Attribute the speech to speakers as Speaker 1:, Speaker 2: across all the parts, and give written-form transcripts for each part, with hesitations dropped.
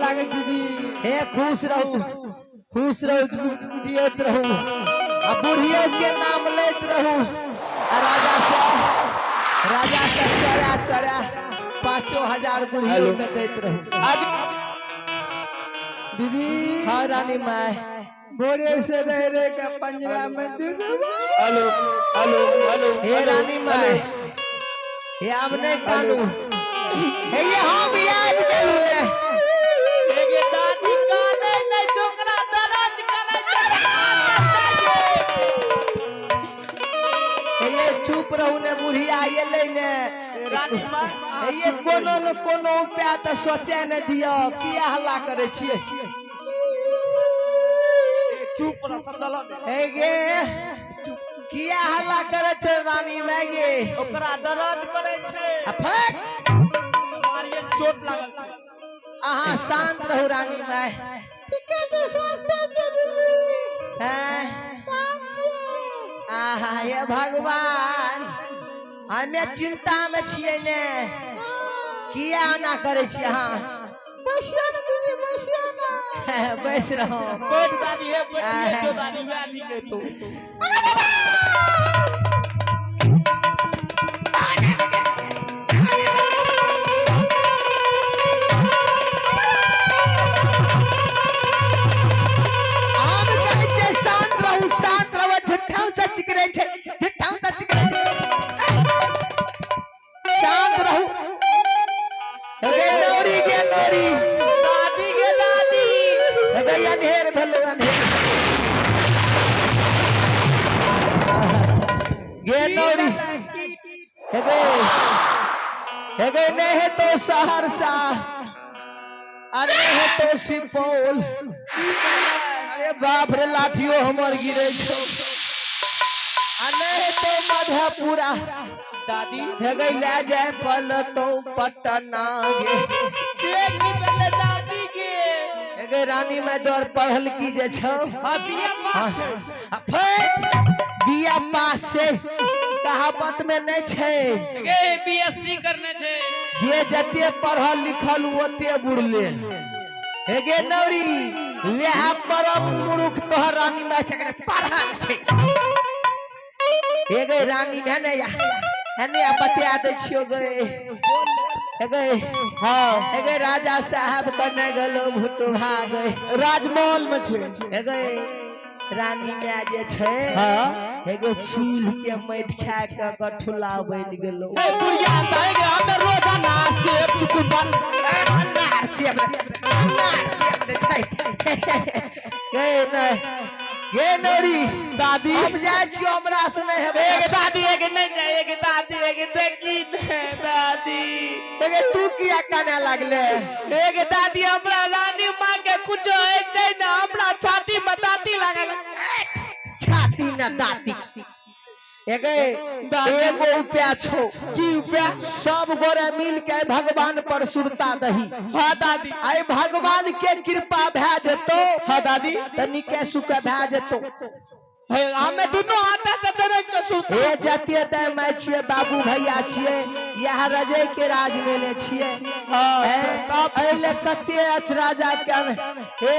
Speaker 1: लागे दीदी।
Speaker 2: हे खुश रहू, खुश रहू, जियत रहू आ बुढ़ियो के नाम लेत रहू आ राजा से राजा से चढ़ा चढ़ा 5000 बुढ़ियो के दैत रहू।
Speaker 1: दीदी।
Speaker 2: हाँ रानी माय।
Speaker 1: भोरे से रह रहे का पंजरा में दुगवा।
Speaker 3: Hello hello hello.
Speaker 2: हे रानी माय, हे आब नहीं कानू, हे ये हम याद गेलू ने।
Speaker 4: एगे दादी कानै नै छोकरा दर्द करै छै।
Speaker 2: हे ये चुप रहू ने, बुढ़िया एलै ने।
Speaker 4: रानी माय।
Speaker 2: हे ये कोनो न कोनो उपाय तऽ सोचे ने दिअ, किया हल्ला करै छियै?
Speaker 4: चुप रह, समझल ने?
Speaker 2: हे गे, किया हल्ला करै छै रानी माय गे?
Speaker 4: ओकरा दर्द करै छै।
Speaker 2: आ फट
Speaker 4: मारिए चोट लागल छै।
Speaker 2: अहाँ शांत रहू रानी माय।
Speaker 1: ठीके छै, शांत छै दीदी।
Speaker 2: हैं?
Speaker 1: शांत छियै।
Speaker 2: आहा हे भगवान, हमे चिंता में छियै ने, किया एना करै छियै अहाँ?
Speaker 1: बैसिया ने दीदी, बैसिया ने।
Speaker 2: बैस रहू।
Speaker 4: बैठ दादी, हे बैठ जो दादी, वएह नीक हेतौ।
Speaker 2: हम कहै छै शांत रहू, शांत रहू, झूठा से चिकरै छै, झूठा से चिकरै छै। शांत रहू। गे नौरी, गे नौरी।
Speaker 4: दादी गे दादी।
Speaker 2: गे अन्हेर भेलो, अन्हेर गे नौरी। हे गे, हे गे, नहीं है तो सहरसा, अरे है तो सुपौल। अरे बाप रे, लाठियो हमर गिरे छौ। आ नहीं है तो मधेपुरा।
Speaker 4: दादी।
Speaker 2: हे गई, ले जाय पल तो पटना गे।
Speaker 4: से की भेलै दादी गे?
Speaker 2: हे गई रानी में दौड़ पढ़ल की जे छौ।
Speaker 4: हाँ, बीए पास छै।
Speaker 2: आ फेर बिया पास से कहावत में नहीं छै।
Speaker 5: गे बीएससी करने छै।
Speaker 2: जे जते पढ़ल लिखल ओते बुढ़ले। हे गे नौरी, वएह परम मूर्ख तोहर रानी माय छै, पढ़ल छै। हे गे रानी, है ने या है ने, बता दै छियो गे। हे गे,
Speaker 4: हाँ।
Speaker 2: हे गे, राजा साहब कने गेलो भुटुहा गे?
Speaker 4: राजमहल में छै।
Speaker 2: हे गे रानी माय जे छै,
Speaker 4: हाँ।
Speaker 2: हे गे, चूल्ह के माटि खा के गठुला बनि गेलो।
Speaker 4: ए बुढ़िया दाई गे, हमे रोजाना सेब चुकंदर
Speaker 2: अनार सेब, अनार सेब दे छै। गे नै गे नौरी।
Speaker 4: दादी।
Speaker 2: हम जाइ छियो, हमरा से नहि हेबै।
Speaker 4: एक दादी, एक नहीं जाए, एक दादी, एक देखी ने दादी।
Speaker 2: गे तू किया काने लागले?
Speaker 4: एक दादी, हमरा रानी माँ के कुछ होय छै ने, हमरा छाती में दाती लागल।
Speaker 2: छाती न दाती। एगे एगो उपाय छौ।
Speaker 4: की उपाय?
Speaker 2: सब गोरे मिल के भगवान पर सुरता दही।
Speaker 4: हाँ दादी।
Speaker 2: आई भगवान के कृपा भए जेतो।
Speaker 4: हाँ दादी।
Speaker 2: त निके सुके भए जेतो।
Speaker 4: हे, हमे दुनू हाथ से तेरे के सुत।
Speaker 2: हे जते दै मैं छियै, बाबू भैया छियै, यह रजय के राज लेने छियै।
Speaker 4: हाँ,
Speaker 2: हैं? एहि ले कते अछि राजा के। हे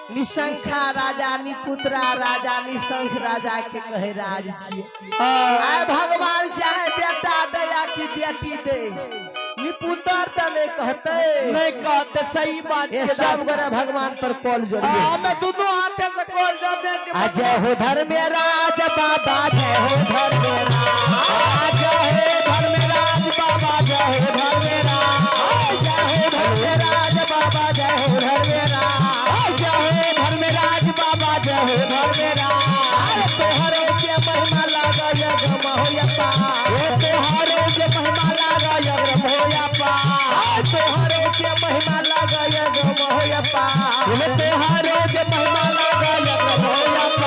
Speaker 2: निशंखा राजा, निपुत्रा राजा, निशंख राजा के कहे राज छियै। आय भगवान चाहे बेटा दे या कि बेटी दे, निपुत्र तऽ नहीं कहते।
Speaker 4: नहीं कहते, सही बात।
Speaker 2: ये
Speaker 4: के
Speaker 2: सब
Speaker 4: दादी।
Speaker 2: गोरे भगवान पर कॉल जोड़िए।
Speaker 4: हाँ, हमें दुनू हाथे से कॉल जोड़ने के।
Speaker 2: आ जय हो धर्मराज बाबा, जय हो धर्मराज,
Speaker 4: जय हो धर्मराज बाबा, जय हो धर्मराज,
Speaker 2: जय हो धर्मराज बाबा, जय हो धर्मराज,
Speaker 4: जय हो धर्मराज बाबा, जय हो धर्मराज।
Speaker 2: तोहरे के महिमा लागल होयपा,
Speaker 4: तोहरे के महिमा लागल होयपा,
Speaker 2: तोहरे के महिमा लागल होयपा,
Speaker 4: तोहरे के महिमा लागल होयपा।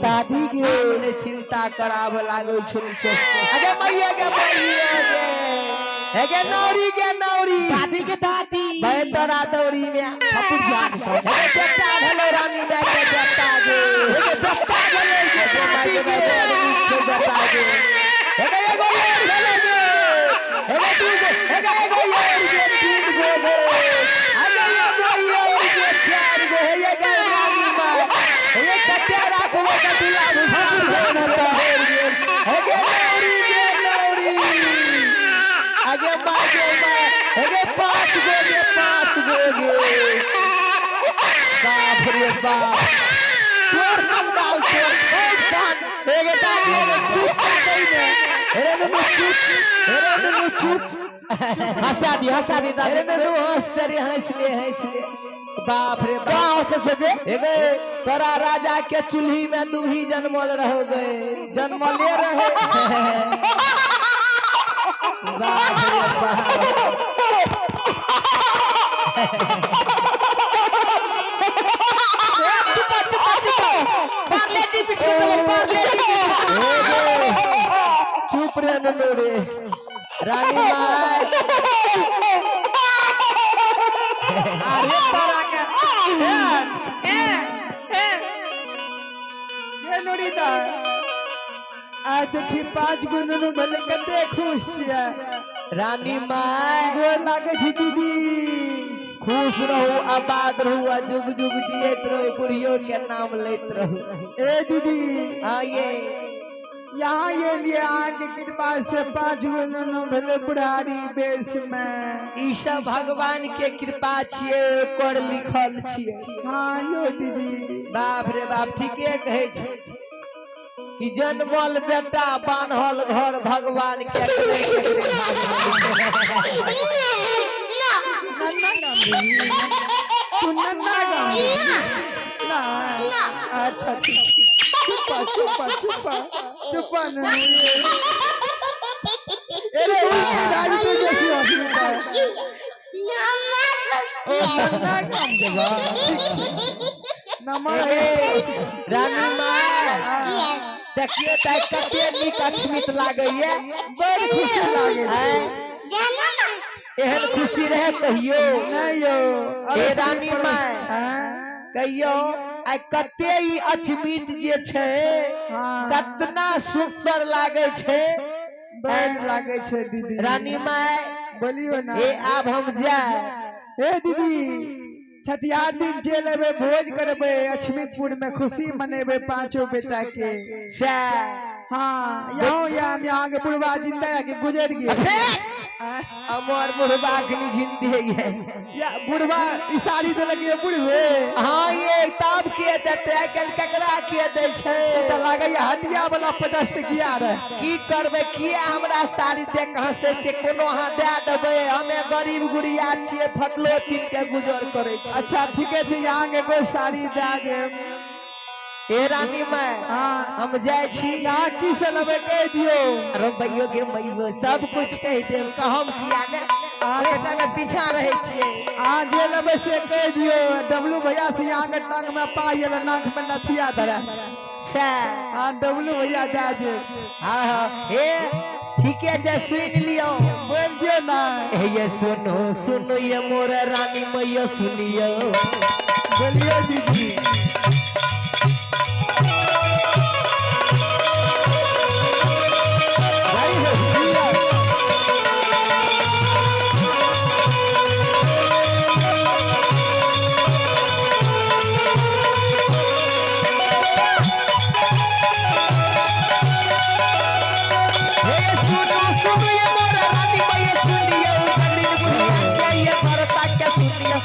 Speaker 1: दादी गे।
Speaker 2: ने चिंता कराब लागै छौ। अगे मैया गे मैया गे, हे गे नौरी गे नौरी,
Speaker 4: दादी के दादी।
Speaker 2: भाई तोरा दौरी में हे गे बेटा भेलो रानी माय के बेटा गे, हे गे बेटा भेलो गे दादी गे, बेटा गे, हे गे एगो और भेलो गे, हे गे दू गो, हे गे एगो और गे, तीन गो गे, अगे एगो और गे, चार गो, हे गे रानी माय, हे गे कते राखबो कतिला हे गे नौरी गे नौरी, आगे माय गे माय, हे गे पाँच गो गे, पाँच गो गे, बाप रे बाप, तोर कंगाल तोर, ओ कान, हे गे दादी, हे गे चुप कर दई ने, हे रे नुनू चुप, हे रे नुनू चुप,
Speaker 4: हंसा दी, हंसा दी
Speaker 2: हे रे
Speaker 4: दादी।
Speaker 2: नुनू हंसते रे, हंस ले, हंस ले, बाप रे बाप।
Speaker 4: कहाँ हंसे से बे?
Speaker 2: हे गे तोरा राजा के चूल्ही में दुभी जन्मल रहो गए,
Speaker 1: जन्मले रहे।
Speaker 2: बाप रे बाप।
Speaker 4: चुपा चुपा चुपा, पार्ले जी बिस्कुट देबो, पार्ले जी।
Speaker 2: चुप रे नुनू रे। रानी माय।
Speaker 4: अरे तोरा के ए ए ए
Speaker 1: ये नूरी दा, आ देखी पाँच गो नुनू भेलै, कते खुश छियै।
Speaker 2: रानी माय।
Speaker 1: गोर लागै छी दीदी।
Speaker 2: खुश रहू, आबाद रहू आ जुग जुग जियत रहू, बुढ़ियो के नाम लेत रहू।
Speaker 1: ए दीदी।
Speaker 2: हाँ ये।
Speaker 1: यहाँ ये लिए अहाँके कृपा से पाँच गो नुनू भेलै बुढ़ारी बेस में।
Speaker 2: ई सब भगवान के कृपा छियै, ओकर लिखल छियै।
Speaker 1: हाँ यो दीदी।
Speaker 2: बाप रे बाप, ठीके कहै छै कि जन्मल बेटा बान्हल घर भगवान के।
Speaker 1: नन्ना गामी तू, नन्ना गामी ना? अच्छा ठीक। चुपा चुपा चुपा चुपा नुनू ये। अरे दादी, तू जैसी हंसी है। ओ नन्ना गाम देबा, नमः।
Speaker 2: रानी माय, देखियो तऽ कते नीक अछमित लागैया।
Speaker 1: बड़ खुशी लागे छै।
Speaker 2: आँय? एहन खुशी रहे कहियो?
Speaker 1: नहीं यो।
Speaker 2: ए रानी माय।
Speaker 1: हाँ?
Speaker 2: कहियो आइ कते ई अछमित जे छै, कतना सुंदर लागे छै।
Speaker 1: बड़ लागे छै दीदी।
Speaker 2: रानी माय।
Speaker 1: बोलियो ना।
Speaker 2: ए आब हम जाय।
Speaker 1: हे दीदी, छठियार दिन चलि एबै, भोज करबै अछमितपुर में, खुशी मनेबै पांचों बेटा के।
Speaker 2: सएह।
Speaker 1: हाँ, यहाँ यहाँ यहाँ के बुढ़वा जिंदा है कि गुजर गए?
Speaker 2: अमर बुढ़बा अखनी जिंदे है।
Speaker 1: या बुढ़वा इशारी देलक ये बुढ़वे।
Speaker 2: हाँ ये, तब के देते? आइ काल्हि केकरा के दै छै?
Speaker 1: ई तऽ लागैया हटिया वाला 50 टकिया रहे।
Speaker 2: की करबै? किया हमरा साड़ी देख के हंसै छै? कोनो अहाँ दए देबै, हमे गरीब गुड़िया छियै, फटलो पीन के गुजर करै छी।
Speaker 1: अच्छा ठीके छै, यहाँ के कोई साड़ी दए देब।
Speaker 2: ए रानी माय। हम जाइ छी।
Speaker 1: यहाँ की से लेबै, कहि दियौ।
Speaker 2: अरे भैयो के मैयो, सब कुछ कहि देब, कहम किया ने, ओहि संगे पीछा रहै छियै।
Speaker 1: अहाँ जे लेबै से कहि दियौ। डब्लू भैया से यहाँ के टांग में पायल, नाक में नथिया धरे।
Speaker 2: सएह।
Speaker 1: हाँ, डब्लू भैया दए देब।
Speaker 2: हाँ, हे ठीके छै, सुनि लियौ।
Speaker 1: बोल दियौ ना।
Speaker 2: हे ये सुनो सुनो ये मोर रानी मैया, सुनियो।
Speaker 1: बोलियो दीदी। भाई हो, जिया।
Speaker 2: हे सुनो सुनो ये मोर रानी मैया सुनियो, गरीब बुढ़िया के ये भरता के सुनियो,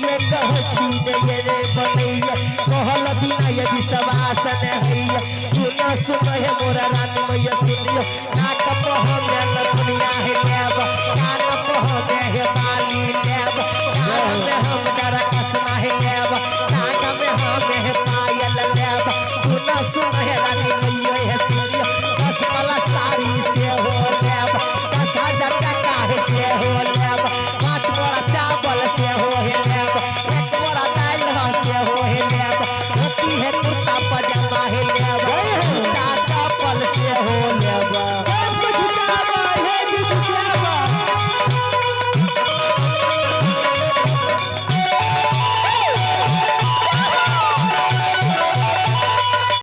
Speaker 2: ये कहो छी ने ये रे बनैया, कहल बिना ये विश्वास ने हैया। सुनो सुनो हे मोर रानी मैया सुनियो, नाक पहमे नथुनिया हे लेब, कान पहमे हे बाली लेब, कान में हम डर कसना हे लेब, कान में हम हे पायल लेब। सुनो सुनो हे रानी मैया हे सुनियो, 10 वाला साड़ी से हो लेब, 10,000 टका हे से हो लेब, 5 बोरा चावल से हो हे लेब, 1 बोरा दालि से हो हे लेब, धोती है कुर्ता पजामा हे लेब। हो लेबै।